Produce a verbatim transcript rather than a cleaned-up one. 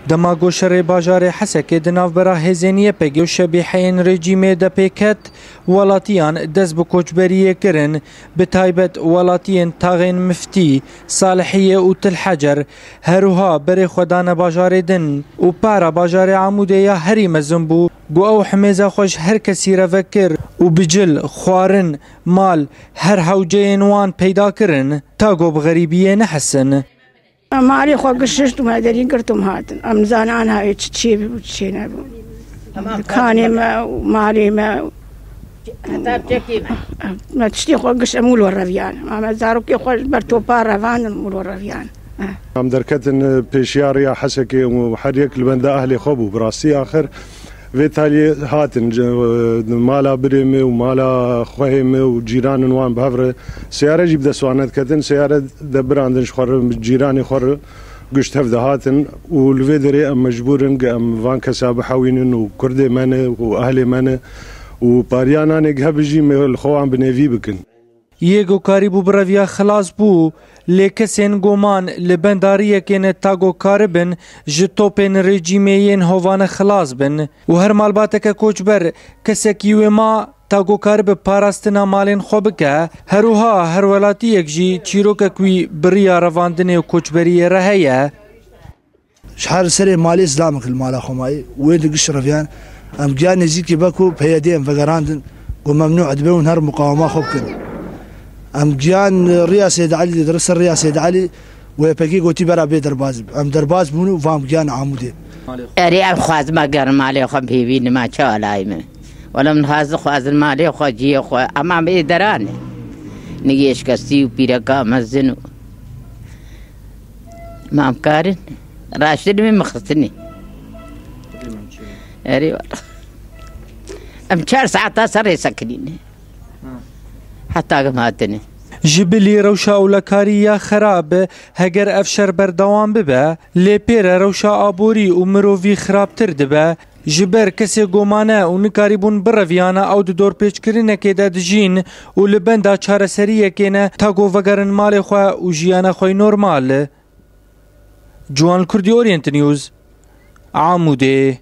Dema ku şerê bajarê Hesekê di navbera hêzên Y P G û şebîheyên rejîmê de pêket, welatiyan dest bi koçberiyê kirin, bi taybet welatiyên taxên Miftî, Salihiyê û Til Hecer, her wiha berê xwe dane bajarê din û para bajarê Amûdê ya herî mezin bû, ku ew himêza xwe ji her kesî re vekir û bi cil, xwarin, mal, her hewceyên wan peyda kirin, ta ku bi xerîbiyê nehesin. Malê xwe gişt û me derî girt û me hatin. Em nizanin anha wê çi çê bû, çi çê nebû. Kanê me û malê me û Heta çekê me. Me tiştê xwe gişt em wilo reviyan. Ma me zarokê xwe ji ber topa revandin wilo reviyan. Em derketin pêşiya riya Hesekê û her yek li benda ehlê xwe bû. Bi rastî axir vê taliyê hatin, mala birê me û mala xwehê me û cîranin wan bi hev re seyare jî bi dest wan nediketin, seyare de birandin ji xwe re, cîranê xwe re gişt hev de hatin û li vê derê em mecbûr in ku em van kesa bihewînin û kurdê me ne û ehlê me ne û pariya nanê gihe bijî me li xwe wan bi nêvî bikin. Yê ku karîbû bi reviya xilas bû, lê kesên goman li benda riyekê ne ta ku karibin ji topên rejîmê yên hovane xilas bin û her malbateke koçber kesekî wê ma ta ku karibe parastina malên xwe bike, her wiha her welatiyek jî çîrokek wî bi riya revandinê û koçberiyê re heye. Ji her serê malê zilamek li mala xwe mayî, wê di giş reviyan. Em giyan nêzîkî be ku P Y D em vegerandin, ku memnû dibe û her muqawema xwe bikin. Em giyan riya Sêd Elî, di ser riya Sêd Elî, wê pekî gotî bera bê derbaz bibin. Em derbaz bûn û van giyan Amûdê. Erê, em xwazim me gerin malê xwe bihêvînin, me çi alayî me. Wela min xwazim, xwazim malê xwe, ciyê xwe, ema me ê deran e. Nigê şikestî û pîreka mezin û Mam karin. Raştin min mixistinî. Erê wala. Em çar saeta ser rê sekinîne. Heta gim hatine. Ji bilî rewşa ewlekarî ya xerab, heger ev şer berdewam bibe, lê pê re rewşa aborî û mirovî xirabtir dibe. Ji ber kesê gomane û nikarîbûn bireviyane, ew di dorpêçkirinekê de dijîn û li benda çareseriyekê ne ta ku vegerin malê xwe û jiyana xwe yî normal. Ciwan Kurdî, Orient News, Amûdê.